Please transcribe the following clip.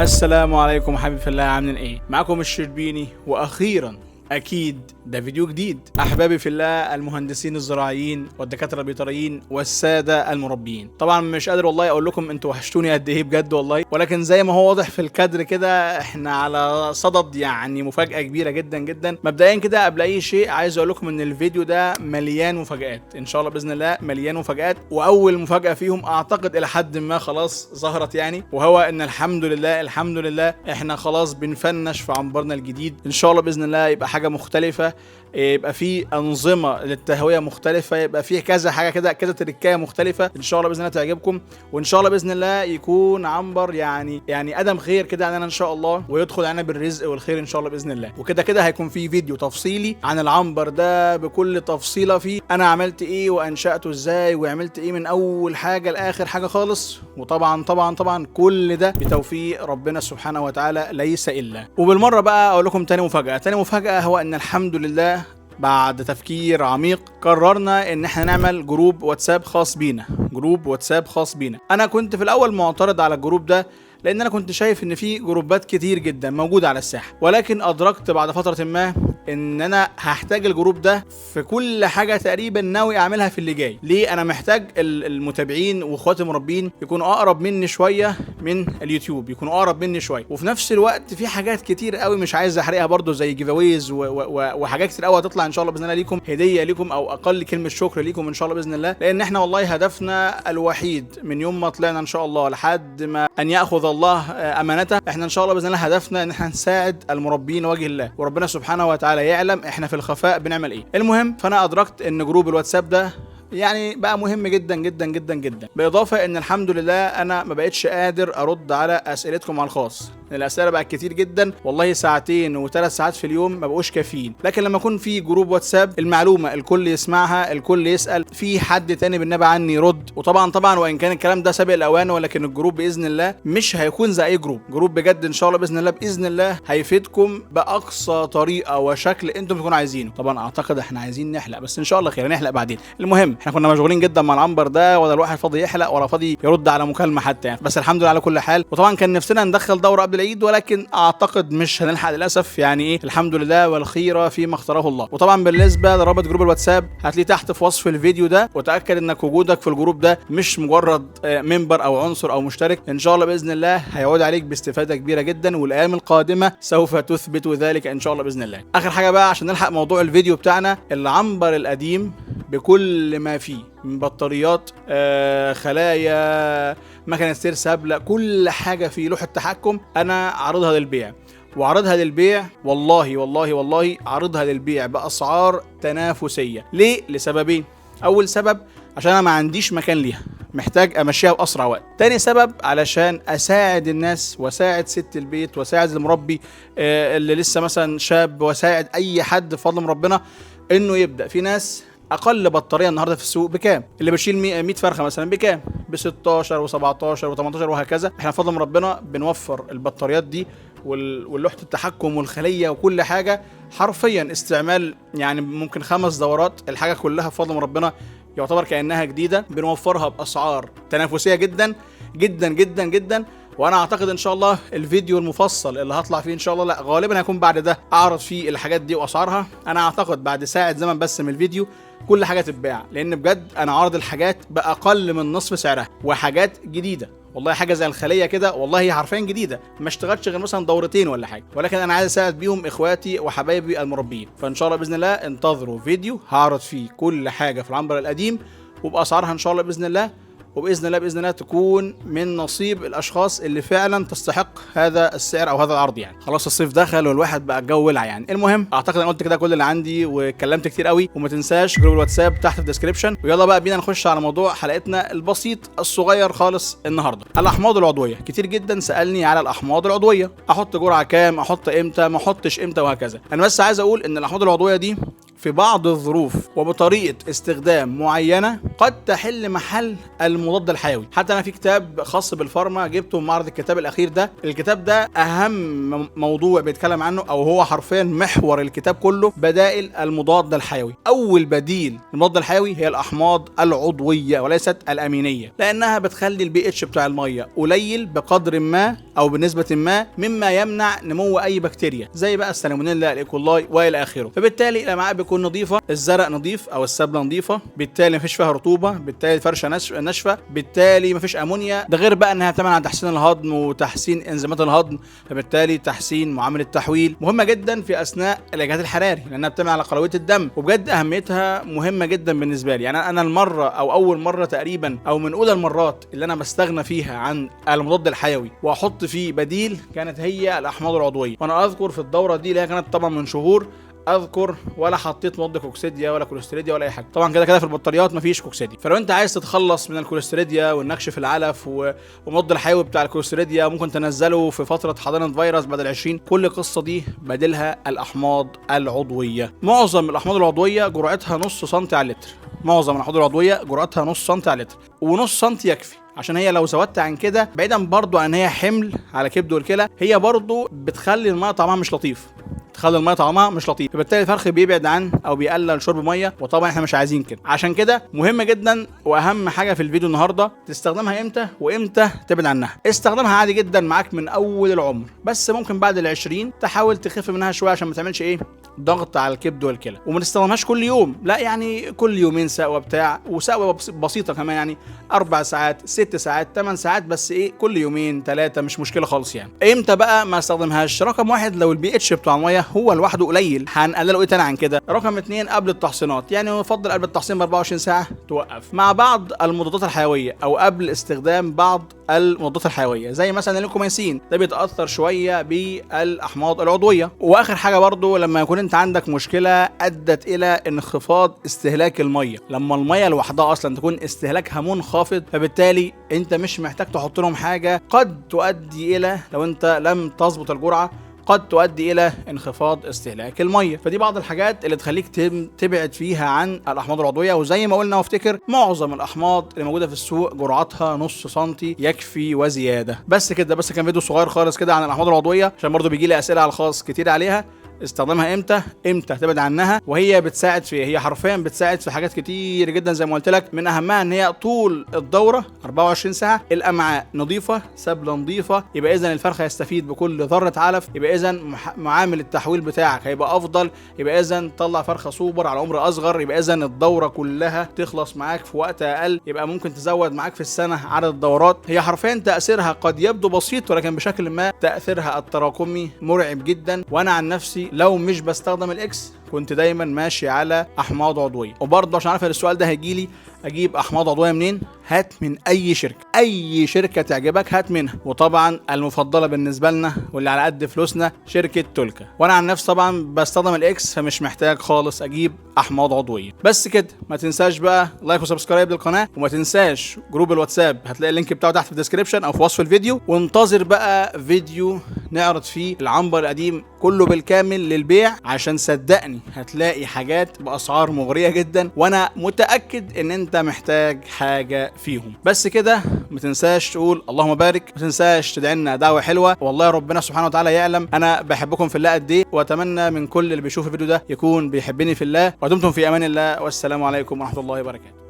السلام عليكم حبيبي في الله، عاملين ايه؟ معاكم الشربيني، واخيرا اكيد ده فيديو جديد. احبابي في الله المهندسين الزراعيين والدكاتره البيطريين والسادة المربيين، طبعا مش قادر والله اقول لكم انتوا وحشتوني قد ايه بجد والله، ولكن زي ما هو واضح في الكادر كده احنا على صدد يعني مفاجاة كبيرة جدا جدا. مبدئيا كده قبل اي شيء عايز اقول لكم ان الفيديو ده مليان مفاجات ان شاء الله باذن الله، مليان مفاجات، واول مفاجاة فيهم اعتقد الى حد ما خلاص ظهرت يعني، وهو ان الحمد لله الحمد لله احنا خلاص بنفنش في عنبرنا الجديد ان شاء الله باذن الله. يبقى حاجة مختلفة، يبقى في انظمة للتهويه مختلفة، يبقى في كذا حاجة كده، كذا تركايه مختلفة ان شاء الله باذن الله تعجبكم، وان شاء الله باذن الله يكون عنبر يعني قدم خير كده علينا ان شاء الله، ويدخل علينا بالرزق والخير ان شاء الله باذن الله. وكده كده هيكون في فيديو تفصيلي عن العنبر ده بكل تفصيله فيه، انا عملت ايه وانشاته ازاي وعملت ايه من اول حاجة لاخر حاجة خالص، وطبعا طبعا طبعا كل ده بتوفيق ربنا سبحانه وتعالى ليس الا. وبالمره بقى اقول لكم تاني مفاجاة، تاني مفاجاة هو ان الحمد لله بعد تفكير عميق قررنا ان احنا نعمل group واتساب خاص بينا، group واتساب خاص بينا. انا كنت في الاول معترض على ال group ده لان انا كنت شايف ان في جروبات كتير جدا موجودة على الساحة، ولكن ادركت بعد فترة ما ان انا هحتاج ال group ده في كل حاجة تقريبا ناوي اعملها في اللي جاي. ليه؟ انا محتاج المتابعين واخواتي المربين يكونوا اقرب مني شوية من اليوتيوب، يكونوا اقرب مني شوية، وفي نفس الوقت في حاجات كتير قوي مش عايز احرقها برده زي giveaways وحاجات كتير قوي هتطلع ان شاء الله باذن الله ليكم، هديه ليكم او اقل كلمة شكر ليكم ان شاء الله باذن الله، لان احنا والله هدفنا الوحيد من يوم ما طلعنا ان شاء الله لحد ما ان ياخذ الله امانته، احنا ان شاء الله باذن الله هدفنا ان احنا نساعد المربين وجه الله، وربنا سبحانه وتعالى يعلم احنا في الخفاء بنعمل ايه. المهم فانا ادركت ان group الواتساب ده يعني بقى مهم جدا جدا جدا جدا، بالاضافة ان الحمد لله انا ما بقتش قادر ارد على اسئلتكم على الخاص، الاسئلة بقت كتير جدا والله، ساعتين وثلاث ساعات في اليوم ما بقوش كافيين، لكن لما يكون في group واتساب المعلومة الكل يسمعها، الكل يسال، في حد تاني بالنبي عني يرد. وطبعا طبعا وان كان الكلام ده سابق الاوان، ولكن ال group باذن الله مش هيكون زي اي group، group بجد ان شاء الله باذن الله باذن الله هيفيدكم باقصى طريقه وشكل انتم تكونوا عايزينه. طبعا اعتقد احنا عايزين نحلق، بس ان شاء الله خير هنحلق بعدين. المهم احنا كنا مشغولين جدا مع العنبر ده، ولا الواحد فاضي يحلق ولا فاضي يرد على مكالمة حتى يعني، بس الحمد لله على كل حال. وطبعا كان نفسنا ندخل دوره قبل العيد، ولكن اعتقد مش هنلحق للاسف، يعني ايه الحمد لله والخيره فيما اختاره الله. وطبعا بالنسبة لرابط group الواتساب هتلاقيه تحت في وصف الفيديو ده، وتاكد انك وجودك في ال group ده مش مجرد member او عنصر او مشترك، ان شاء الله باذن الله هيعود عليك باستفاده كبيرة جدا، والايام القادمة سوف تثبت ذلك ان شاء الله باذن الله. اخر حاجة بقى عشان نلحق موضوع الفيديو بتاعنا، العنبر القديم بكل ما فيه من بطاريات، خلايا، مكنه سير سابله، كل حاجة في لوحة تحكم انا عارضها للبيع، وعرضها للبيع والله والله والله عرضها للبيع باسعار تنافسية. ليه؟ لسببين. اول سبب عشان انا ما عنديش مكان ليها، محتاج امشيها باسرع وقت. تاني سبب علشان اساعد الناس واساعد ست البيت واساعد المربي اللي لسه مثلا شاب، واساعد اي حد بفضل من ربنا انه يبدا. في ناس اقل بطارية النهارده في السوق بكام؟ اللي بشيل 100 فرخة مثلا بكام؟ ب 16 و17 و18 وهكذا. احنا بفضل من ربنا بنوفر البطاريات دي واللوحه التحكم والخليه وكل حاجة، حرفيا استعمال يعني ممكن 5 دورات، الحاجة كلها بفضل من ربنا يعتبر كانها جديدة، بنوفرها باسعار تنافسية جدا جدا جدا جدا. وانا اعتقد ان شاء الله الفيديو المفصل اللي هطلع فيه ان شاء الله، لا غالبا هيكون بعد ده، اعرض فيه الحاجات دي واسعارها. انا اعتقد بعد ساعة زمن بس من الفيديو كل حاجة تتباع، لان بجد انا عارض الحاجات باقل من نصف سعرها، وحاجات جديدة والله. حاجة زي الخلية كده والله هي حرفيا جديدة، ما اشتغلتش غير مثلا دورتين ولا حاجة، ولكن انا عايز اساعد بيهم اخواتي وحبايبي المربيين. فان شاء الله باذن الله انتظروا فيديو هعرض فيه كل حاجة في العنبر القديم وباسعارها ان شاء الله باذن الله، وباذن الله باذن الله تكون من نصيب الاشخاص اللي فعلا تستحق هذا السعر او هذا العرض. يعني خلاص الصيف دخل والواحد بقى الجو ولع يعني. المهم اعتقد انا قلت كده كل اللي عندي واتكلمت كتير قوي، وما تنساش group الواتساب تحت في ال description. ويلا بقى بينا نخش على موضوع حلقتنا البسيط الصغير خالص النهارده، الاحماض العضوية. كتير جدا سالني على الاحماض العضوية، احط جرعة كام، احط امتى، ما احطش امتى، وهكذا. انا بس عايز اقول ان الاحماض العضوية دي في بعض الظروف وبطريقة استخدام معينة قد تحل محل المضاد الحيوي. حتى انا في كتاب خاص بال pharma جبته من معرض الكتاب الاخير ده، الكتاب ده اهم موضوع بيتكلم عنه او هو حرفيا محور الكتاب كله، بدائل المضاد الحيوي. اول بديل للمضاد الحيوي هي الاحماض العضوية وليست الامينية، لانها بتخلي البي اتش بتاع المية قليل بقدر ما او بنسبة ما، مما يمنع نمو اي بكتيريا زي بقى السالمونيلا، ال E. coli والى اخره. فبالتالي الامعاء بيكون نظيفة، الزرق نظيف او السبله نظيفة، بالتالي مفيش فيها رطوبة، بالتالي الفرشة ناشفة، بالتالي مفيش امونيا. ده غير بقى انها بتعمل على تحسين الهضم وتحسين انزيمات الهضم، فبالتالي تحسين معامل التحويل. مهمة جدا في اثناء الاجهاد الحراري لانها بتعمل على قلويه الدم، وبجد اهميتها مهمة جدا بالنسبة لي. يعني انا المرة او اول مرة تقريبا او من اولى المرات اللي انا بستغنى فيها عن المضاد الحيوي واحط فيه بديل كانت هي الاحماض العضوية. وانا اذكر في الدورة دي اللي هي كانت طبعا من شهور، اذكر ولا حطيت مضاد كوكسيديا ولا كوليستريديا ولا اي حاجة. طبعا كده كده في البطاريات مفيش كوكسيديا. فلو انت عايز تتخلص من الكوليستريديا والنكش في العلف ومضاد الحيوي بتاع الكوليستريديا ممكن تنزله في فترة حضانة فيروس بدل 20، كل القصة دي بديلها الاحماض العضوية. معظم الاحماض العضوية جرعتها نص سنتي على اللتر، معظم الاحماض العضوية جرعتها نص سنتي على اللتر، ونص سنتي يكفي، عشان هي لو زودت عن كده بعيدا برضو عن هي حمل على كبد والكلى، هي برضو بتخلي المية طعمها مش لطيف، تخلي المية طعمها مش لطيف، فبالتالي الفرخ بيبعد عن او بيقلل شرب مية، وطبعا احنا مش عايزين كده. عشان كده مهم جدا واهم حاجة في الفيديو النهارده تستخدمها امتى وامتى تبعد عنها. استخدمها عادي جدا معاك من اول العمر، بس ممكن بعد ال20 تحاول تخف منها شوية عشان ما تعملش ايه ضغط على الكبد والكلى. وما تستخدمهاش كل يوم، لا يعني كل يومين سقوه بتاع، وسقوه بسيطة كمان، يعني 4 ساعات 6 ساعات 8 ساعات، بس ايه كل يومين 3 مش مشكلة خالص. يعني امتى بقى ما استخدمهاش؟ رقم 1 لو البي اتش بتاع المية هو لوحده قليل، هنقلله ايه تاني عن كده؟ رقم 2 قبل التحصينات، يعني يفضل قبل التحصين ب 24 ساعة توقف مع بعض المضادات الحيوية او قبل استخدام بعض المضادات الحيوية زي مثلا اللينكوميسين، ده بيتاثر شوية بالاحماض العضوية. واخر حاجة برضو لما يكون انت عندك مشكلة ادت الى انخفاض استهلاك المية، لما المية لوحدها اصلا تكون استهلاكها منخفض، فبالتالي انت مش محتاج تحط لهم حاجة قد تؤدي الى، لو انت لم تظبط الجرعة قد تؤدي الى انخفاض استهلاك المية. فدي بعض الحاجات اللي تخليك تبعد فيها عن الاحماض العضوية. وزي ما قلنا وافتكر معظم الاحماض اللي موجودة في السوق جرعتها نص سنتي يكفي وزيادة. بس كده، بس كان فيديو صغير خالص كده عن الاحماض العضوية، عشان برضو بيجي لي اسئلة على الخاص كتير عليها، استخدامها امتى، امتى تبعد عنها، وهي بتساعد في، هي حرفيا بتساعد في حاجات كتير جدا زي ما قلت لك، من اهمها ان هي طول الدورة 24 ساعة الامعاء نظيفة، سبله نظيفة، يبقى اذا الفرخ هيستفيد بكل ذره علف، يبقى اذا معامل التحويل بتاعك هيبقى افضل، يبقى اذا تطلع فرخة سوبر على عمر اصغر، يبقى اذا الدورة كلها تخلص معاك في وقت اقل، يبقى ممكن تزود معاك في السنة عدد الدورات. هي حرفيا تاثيرها قد يبدو بسيط، ولكن بشكل ما تاثيرها التراكمي مرعب جدا. وانا عن نفسي لو مش بستخدم الاكس كنت دايما ماشي على احماض عضوية. وبرضه عشان عارف السؤال ده هيجيلي، اجيب احماض عضوية منين؟ هات من اي شركة، اي شركة تعجبك هات منها. وطبعا المفضلة بالنسبة لنا واللي على قد فلوسنا شركة تولكا. وانا عن نفسي طبعا بستخدم الاكس، فمش محتاج خالص اجيب احماض عضوية. بس كده، ما تنساش بقى like و subscribe للقناة، وما تنساش group الواتساب هتلاقي ال link بتاعه تحت في ال description او في وصف الفيديو. وانتظر بقى فيديو نعرض فيه العنبر القديم كله بالكامل للبيع، عشان صدقني هتلاقي حاجات باسعار مغرية جدا، وانا متاكد ان انت محتاج حاجة فيهم. بس كده، ما تنساش تقول اللهم بارك، ما تنساش تدعي لنا دعوه حلوة. والله ربنا سبحانه وتعالى يعلم انا بحبكم في الله قد ايه، واتمنى من كل اللي بيشوف الفيديو ده يكون بيحبني في الله. ودمتم في امان الله، والسلام عليكم ورحمة الله وبركاته.